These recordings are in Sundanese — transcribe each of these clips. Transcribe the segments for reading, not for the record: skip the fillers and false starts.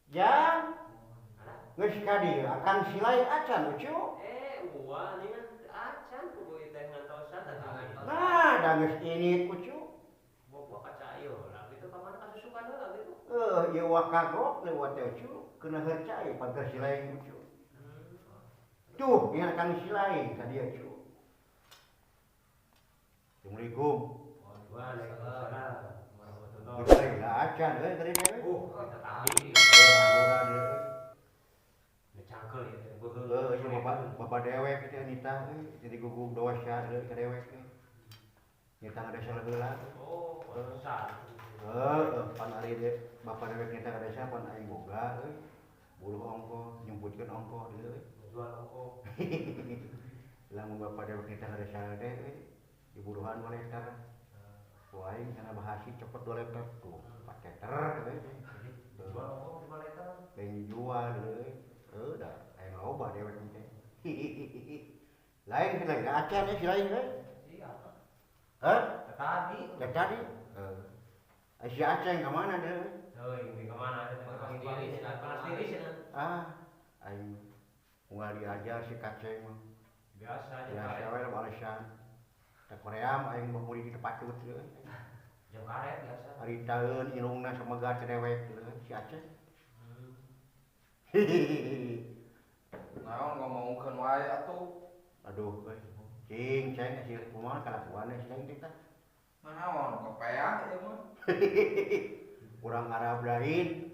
Jang. Geus ka dieu Akang Silai acan Ucu. Uwa nih acan kudu teh ngantosan tadi. Nah, da geus init Ucu. Bawa kaca ieu lah gitu ka mana kasusukan heula gitu. Ieu wa kagok lewat teh Ucu, kena hercai pagar Silai Ucu. Tuh, ieu Akang Silai ka dieu Ucu. Assalamualaikum. Waalaikumsalam warahmatullahi wabarakatuh. Acan euy tadi teh. Tadi. Cangkel ya teh. Heuh, ieu bapak dewek teh nitah euy, jadi gugug dosa euy ka dewek teh. Nitah ka desa heula. Oh, pantesan. Heuh, pan ari bapak dewek nitah ka desa pan aing boga euy. Buru ongkoh, nyumputkeun ongkoh deui euy. Jual ongkoh. Lamun bapak dewek nitah ka desa teh euy, diburuhan 2 liter. Ku aing kana bahasi cepet 2 liter tuh, 4 liter euy. Jual ongkoh 2 liter. Lain jual euy. Dah, aing loba dewek teh. Lain si lain acan si lain euy. Siapa? Hah? Tadi. Tadi. Heuh. Si Aceng ka mana deui? Heuh, di ka mana? Panas tiris. Ah, aing moal diajar si Kaceng mah. Biasa aja. Biasa we balesan. Ka Korea mah aing mah murid di patut deui. Jeung karet biasa. Ari taeun irungna samegar ka dewek deui si Aceng. Naon ngomongkeun wae atuh. Aduh euy. Cing ceng si kumaha kalakuan si lain teh tah. Naon kopeah ieu mah. Urang Arab lain,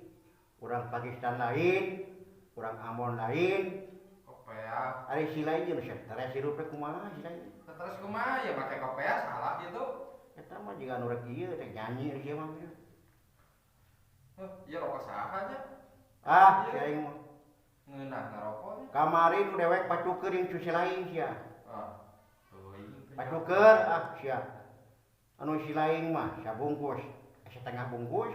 urang Pakistan lain, urang Ambon lain. Kopeah. Ari si lain jeung stres hirup teh kumaha si lain. Terus kumaha ya make kopeah salah gitu. Eta mah jiga nu rek ieu teh nyanyi ieu mah. Heuh, ieu rokok saha nya? Ah, si aing mah. Ngeunah ngarokok. Kamari nu dewek pacukeun jeung cuci lain sia. Ah. Teuing. Pacukeun ah sia. Anu si lain mah sabungkus, setengah bungkus.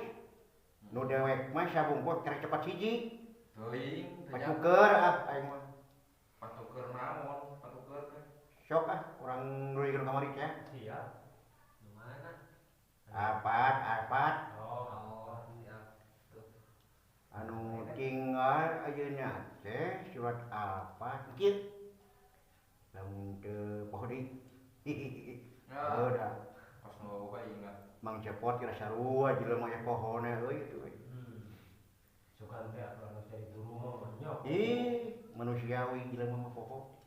Nu dewek mah sabungkus karek cepat hiji. Teuing. Pacukeun ah aing mah. Patukeun naon? Patukeun teh. Sok ah urang nuluykeun kamari teh. Siap. Nu mana? Apat. Oh, siap. Anu tinggal ayeuna teh surat apa kieu lamun teu poho deui. Heuh da. Pas nu boga ingat. Mang Cepot kira sarua jelema aya pohona euy itu euy. Sugan teh atuh anu jadi guru mah nya. Ih, manusiawi jelema mah poho.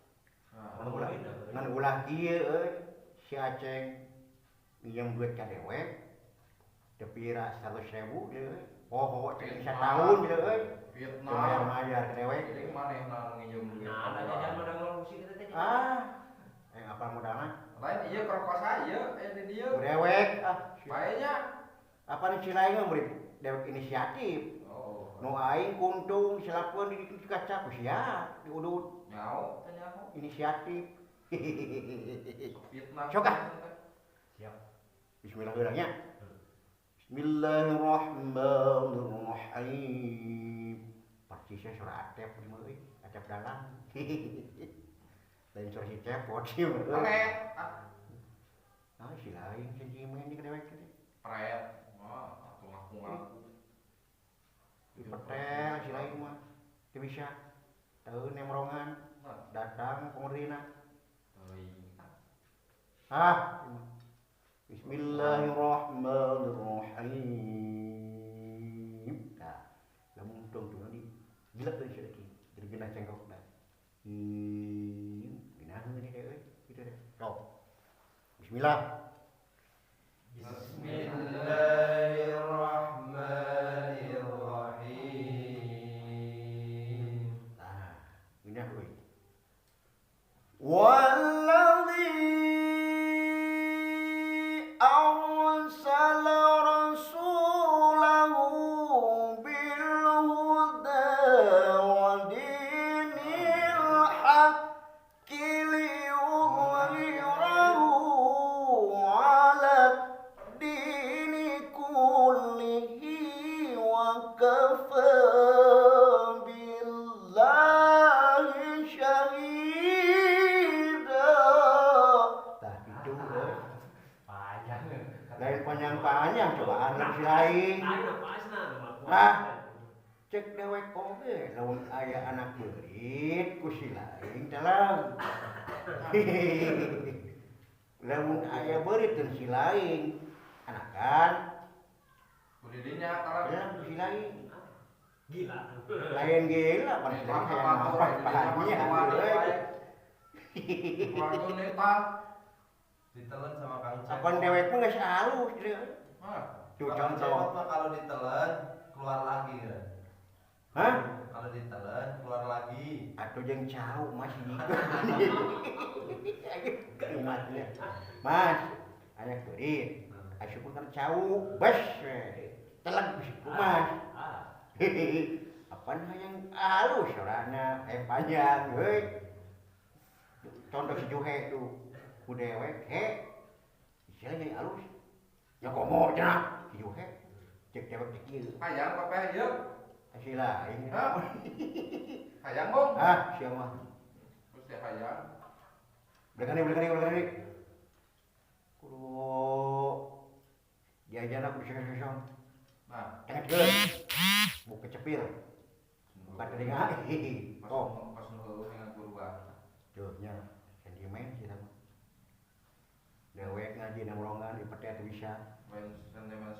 Nah, Ngan ulah kieu euy si Aceng minjem duit ka dewek teu pira 100.000 deui. Poho teh satahun deui euy. Fitnah. Mayar-mayar ka dewek. Jadi manehna nginjem duit. Nah, ada jajan modal ngurusi kitu teh. Ah, aing apa modalna? Lain ieu kerokok saya aya di dieu. Dewek ah. Bae nya. Apa nu si lain mah murid dewek inisiatif. Oh. Nu aing kuntung silakeun di kaca ku sia diudut. Nyao teh nyaho. Inisiatif. Fitnah. Sok ah. Siap. Bismillahirrahmanirrahim. Bismillahirrahmanirrahim. Percisnya suara Atep ieu mah euy, Atep dalang. Lain suara si Cepot ieu mah. Pret. Ah. Ah, si lain si Jimen di dewek teh. Pret. Wah, atuh ngaku-ngaku. Dipetel si lain mah. Teu bisa. Teu nemrongan. Datang pemerintah. Teuing. Ah. Bismillahirrahmanirrahim. Nah, lamun tong tuh di gilek deui saeutik. Jadi geunah cengkok dah. Geunaheun teh euy, kitu teh. Sok. Bismillah. Bismillahirrahmanirrahim. Nah, geunah euy. Wallazi أرسل رسوله بالهدى ودين الحق ليظهره على الدين كله وكفى بالله شهيدا. Tah kitu euy. Panjang. Lain panjang-panjang cobaan si lain. Lain pasna nu mah. Ah. Cek dewek oge lamun aya anak beurit ku si lain dalam. Lamun aya beurit jeung si lain anakan ku didinya kalau ya ku si lain. Gila. Lain gila pan si lain hayang apa. Waktu neta ditelan sama Kang Cep. Apan dewek mah geus halus deui. Tuh contoh. Kalau ditelan keluar lagi ya. Hah? Kalau ditelan keluar lagi. Atau jeung cau masih gitu. Kalimatnya. Mas, anak beurit. Asup kan cau, bes we. Telan Mas. Apan hayang halus sorana, panjang heuy. Contoh si Juhe tuh. Ku dewek he. Istilahnya jadi halus. Ya komo cenah si Juhe. Cek dewek cek ieu. Hayang papeh ieu. Si lain. Hayang bong. Ah, sia mah. Terus teh hayang. Belekan deui. Kudu diajarna kudu sesong. Nah, tengetkeun. Buka cepil. Buka telinga. Oh, pas nu heueuh dengan guruan. Tuh nya sentimen sih mah. Dewek ngaji nongrongan di pete teu bisa. Lain sentimen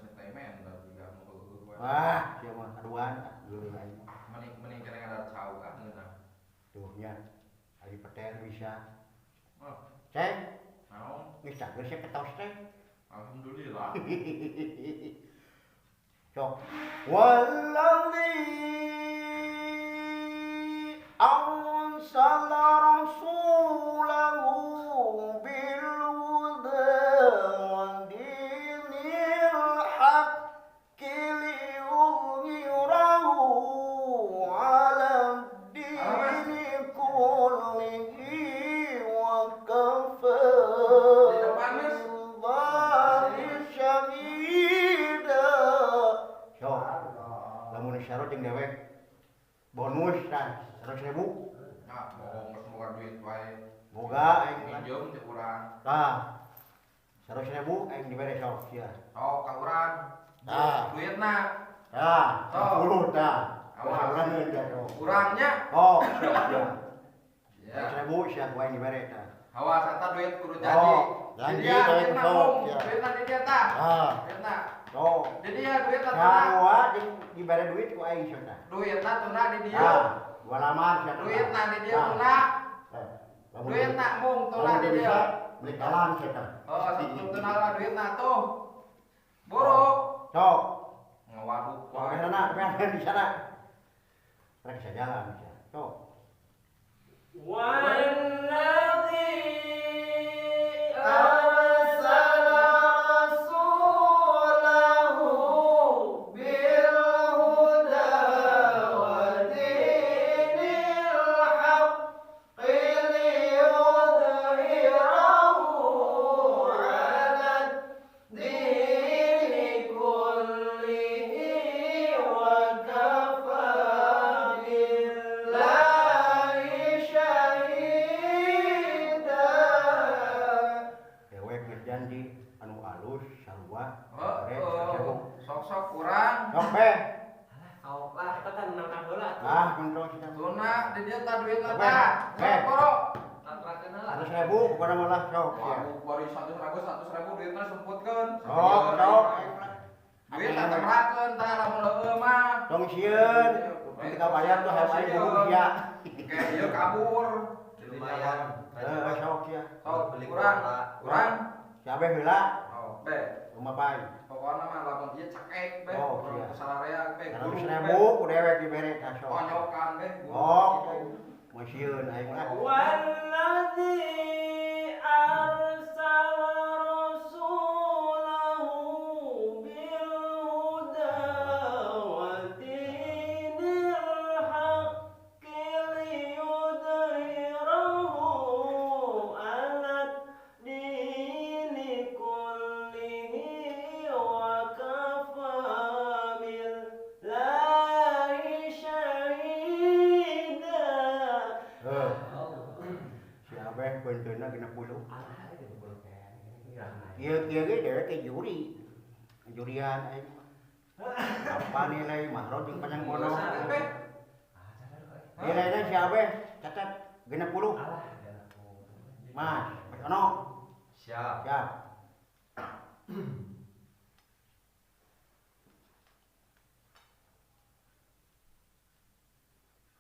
da jiga nu heueuh wae. Wah, sia mah aduan geuleuh aing mah. Mending kena ngadar cau ah ngeunah. Tuh nya ari pete teu bisa. Oh. Ceng, naon? Geus tah geus ketos teh. Alhamdulillah. Sok. Wallazi arsala rasulahu bil huda wa dinil haqqi liyuzhirahu 'ala dini kullihi wa kafa billahi syahida. Sok. Lamun syarat jeung dewek bonus tah 100.000. Nah, bohong geus boga duit wae. Boga aing minjem teh urang. Tah. 100.000 aing dibere sok sia. Sok ka urang. Tah. Duitna. Tah, 10 tah. Awas. Urangnya. Oh, siap sia. 100.000 sia ku aing dibere tah. Awas eta duit kudu jadi. Janji duit sok sia. Duitna di dia tah. Tah. Duitna. Sok. Di dia duitna tuna. Sarua jeung dibere duit ku aing sia tah. Duitna tuna di dia. Tah, dua lamar sia. Duitna di dia tuna. Duitna mung tuna di dia. Beli dalam sia tah. Oh, satu tuna lah duitna tuh. Buru. Sok. Ngawaduk wae. Sana, di sana. Rek bisa jalan sia. Sok. Wallazi arsala rasulahu bil huda wa dinil haqqi liyudhhirahu 'ala dini kullihi wa kafa billahi syahida. Dewek geus janji anu alus sarua. Heeh. Sok-sok kurang. Sok beh. Sok lah, eta kan nangkang heula atuh. Tah, kontrol sia. Tuna di dia tah duitna tah. Beh. Boro. Tantrakeun heula. 100.000 pokona mah lah sok sia. Waduh, bari 100.000 duitna semputkeun. Sok, sok. Duitna temrakeun tah lamun heueuh mah. Tong sieun. Ketika bayar tuh hayang aing buru sia. Kayak ieu kabur. Lumayan. Heeh, sok sia. Sok beli kurang. Kurang. Si Abeh heula. Oh, beh. Rumah pai. Pokona mah lamun ieu cekek beh. Oh, urang iya. ke sararea beh. Guru 100.000 ku dewek dibere tah sok. Tonyokan beh. Guru. Sok. Moal sieun aing lah. Wallazi arsala rasulahu bil huda wa dinil haqqi liyudhhirahu 'ala dini kullihi wa kafa billahi syahida. Heuh. Si Abeh beunteuna 60. Ah, 60 teh. Ieu kieu ge dewek teh juri. Jurian aing mah. Panilai Mahro jeung Panjang Bono. Nilainya si Abeh catat 60. Mas, Mas Ono. Siap. Siap.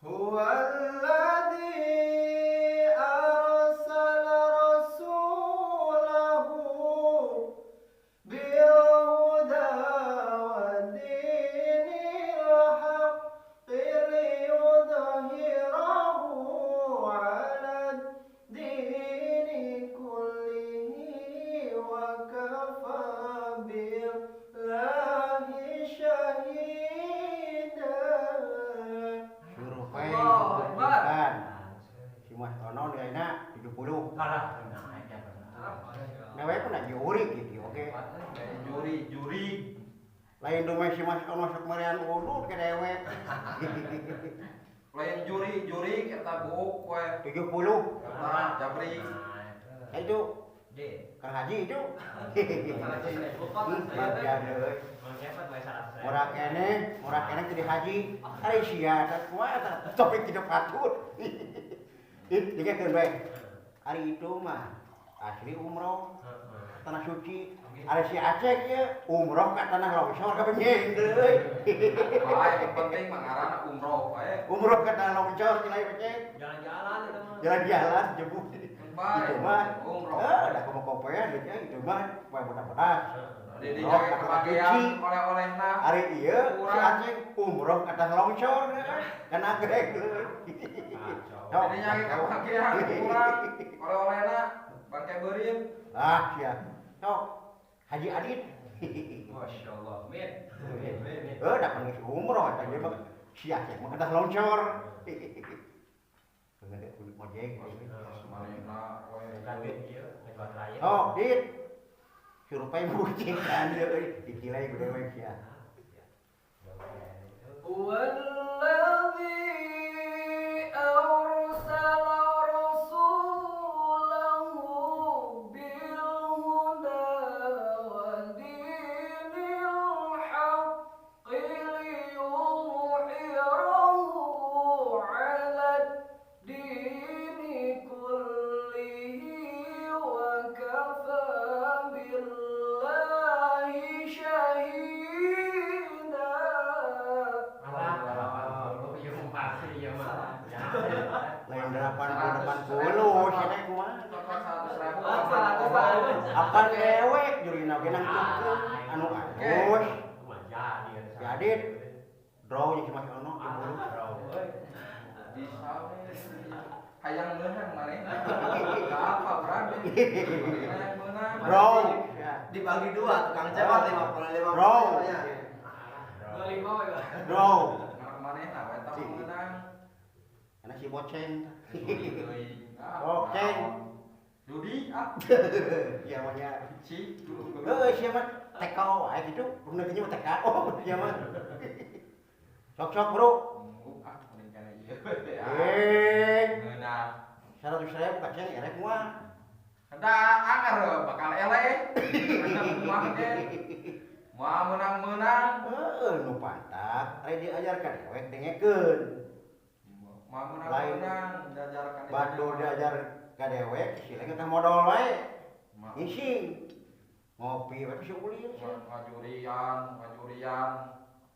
Huwallazi arsala rasulahu bil huda wa dinil haqqi liyudhhirahu 'ala dini kullihi wa kafa billahi syahida. Survei membuktikan si Mas Ono nilainya 70. Kalah. Nah, we pun juri gitu, oke. Juri, juri. Lain dumeh si Mas Ono sok meureun udut ke dewek. Lain juri, juri eta buuk we. 70. Eta jabri. Itu D. Kang Haji itu. Bagian deui. Murah keneh jadi haji. Ari sia teh kumaha eta topik tidak patut. Ih, dikekeun bae. Ari itu mah asli umroh tanah suci. Ari si Aceh ieu umroh ka tanah longsor ka benyeng deui. Bae yang penting mah ngaranna umroh bae. Umroh ka tanah longsor cilai becek. Jalan-jalan itu mah. Jalan-jalan jebuk. Bae. Itu mah umroh. Heuh, da kumaha kopoean deui itu mah poe bodas-bodas. Di jaga kebagian oleh-olehna. Ari ieu si Aceh umroh ka tanah longsor kana greg deui. Di jaga kebagian kurang oleh-olehna bangke beureum. Ah sia. Sok Haji Adit. Masyaallah. Amin. Heuh, da pan geus umroh eta ieu mah si Aceh mah ka tanah longsor. Gede kudu ojek. Manehna we. Bukan ieu, lewat raya. Oh, Dit. Survei membuktikan deui dikilai ku dewek sia. Wallazi arsala rasulahu bil huda wa dinil haqqi liyudhhirahu 'ala dini kullihi wa kafa billahi syahida. Alah, 80 ieu mah pasti ieu mah. Lain 80 sia teh kumaha? 100.000. Apa dewek jurina ge nangtukeun anu alus. Si Adit draw jeung si Mas Ono diburu. Bisa we. Hayang meunang manehna. Apa berani? Hayang meunang. Draw. Dibagi dua tukang cewek 55. Draw. Ya. 25 we. Draw. Manehna we tah meunang. Karena si boceng. Judi deui. Boceng. Judi ah. Iya mah nya. Si. Heuh sia mah TKO wae kitu. Bener nya mah TKO sia mah. Sok-sok bro. Ah, mending kana ieu. Eh, Meunang. 100.000 kaceng erek moal. Da anger bakal eleh. Menang mah ge. Moal meunang-meunang. Heuh nu pantak ari diajarkan dewek dengekeun. Moal meunang-meunang diajarkan. Batur diajar ka dewek sileng teh modal wae. Ngising. Ngopi we si ulin sia. Ngajurian, ngajurian.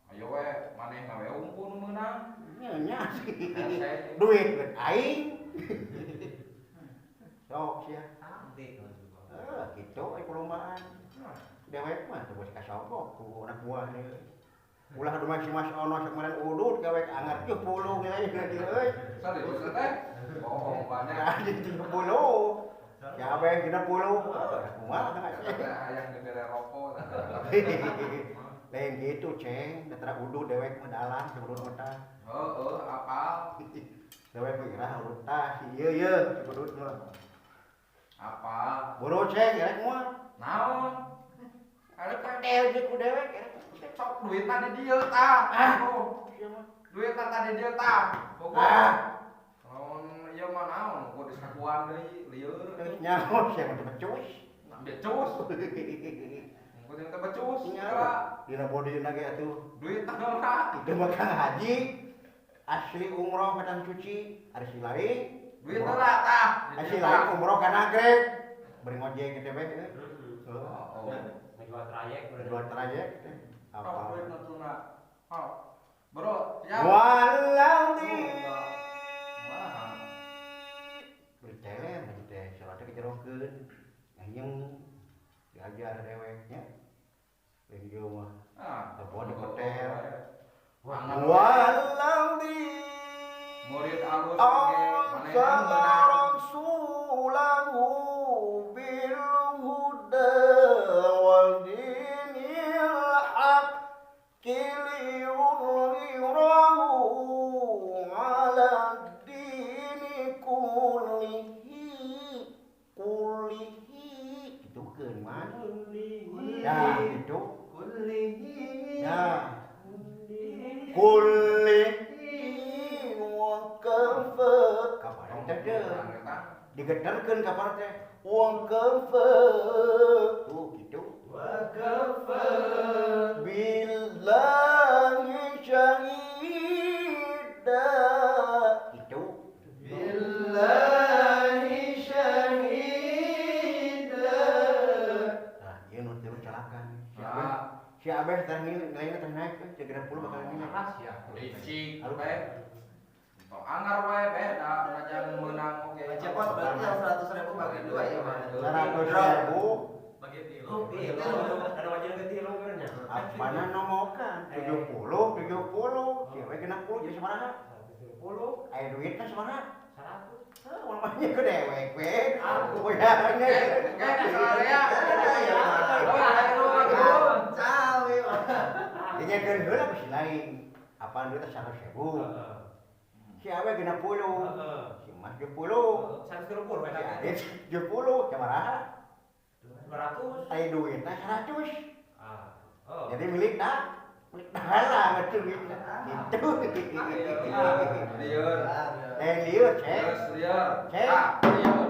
Ayo we manehna we unggul nu meunang. Nya nya. Hese. Duit duit aing. Sok sia. Heuh kitu ai perlombaan. Dewek mah teu geus kasogok ku anak buah deui. Ulah dumeh si Mas Ono sok meureun udut dewek angar 70 nilai deui euy. Serius teh? Bohong banyak. Nah, 70. Si Abeh 60. Heuh, kumaha Eta teh hayang dibere rokok. Lain gitu, Ceng. Da tara udut dewek mah dalang si udut mah tah. Heeh, apal. Dewek mah irah udut tah. Si ieu ye si udut mah. Apal. Buru Ceng, erek moal. Naon? Ada Tel jeung ku dewek erek. Sok duitna di dieu tah. Ah. Oh, Sia mah. duitna tah di dieu tah. Bogo. Ah. Naon ieu mah naon? Kudu disakuan deui, lieur. Terus nyaho sia mah teu becus. Becus. Penting teh becus. Nya. Dina bodina ge atuh. Duit tah. Itu mah Kang Haji asli umroh ka Tanah Suci, ari si lain Duit tah tah. Ari si lain umroh ka Nagreg. Bari ngojek gitu we. Heeh. Oh. Ngajual trayek berarti. Dua trayek teh. Apa Apa? duit tuna. Oh. Bro, siap. Waladzi Mah. berteler haji teh salatna kejerokeun. Nganyeng diajar deweknya. Lain jauh mah. Ah. Telepon di hotel. Waladzi murid alus oge manehna أرسل meunang. رسوله بالهدى ودين الحق ليظهره على الدين كله كله Gitu keun mah. Ya, gitu. كله Ya. Kulli وكفى kapan teh teh digeterkeun kapan teh وكفى tuh gitu. وكفى بالله شهيدا Gitu. بالله شهيدا Nah, ieu nu tilu calakan. Si Abeh, si Abeh teh nilainya teh naik teh 30 bakal nilai. Rahasia. Licik Halo. we. Tong angar we beda najan meunang oge. Cepot berarti yang 100.000 bagi dua ya Pak? 100.000 Bagi tilu. Oh, tilu. Ada wajib ke tilu benernya. apana nomokan 70 70 si Abeh 60 jadi sabaraha? 170, Aya duitna sabaraha? 100. Heuh, moal banyak ke dewek we. Goyang. Oke, salah ya. Oh, ayo bagi dua. Cawe. Dinyekeun heula ku si lain. Apaan duitna 100.000. Heeh. Si Abeh 60. Heeh. Si Mas 70. 130 Si we. Adit 70, sabaraha? 200. Aya duitna 100. Ah. Oh. Jadi milik dah. Milik dah lah betul gitu. Gitu. Lieur. Eh lieur, cek. Terus lieur. Cek. Ah, lieur.